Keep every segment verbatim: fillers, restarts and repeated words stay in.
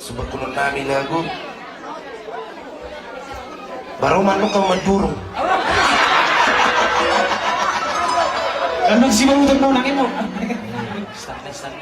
Subakunon nami lagu. Baru mandok kau mandurung. Kandung si baru termonang emo. Start, start.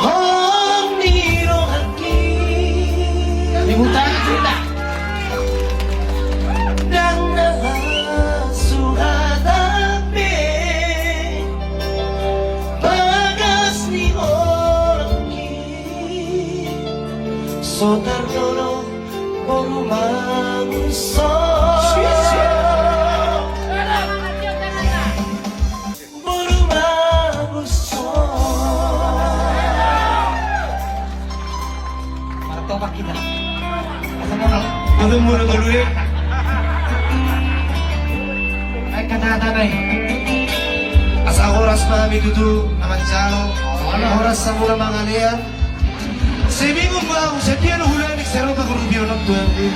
Hong ni rohangki. Dibuta, dibuta. Ndang na suhat be bagas ni rohangki. So tardolok boru mangunsong. Boru mangunsong. Martopak kita. Asa mono. Boru, boru, boru, eh. Ai kata-kata nai. Asa horas ma hami tutu na manjalo. Horas samura mangalean. Sai bingung ma au, sai dia do hulanik, sai ro tu guru biono tu hami.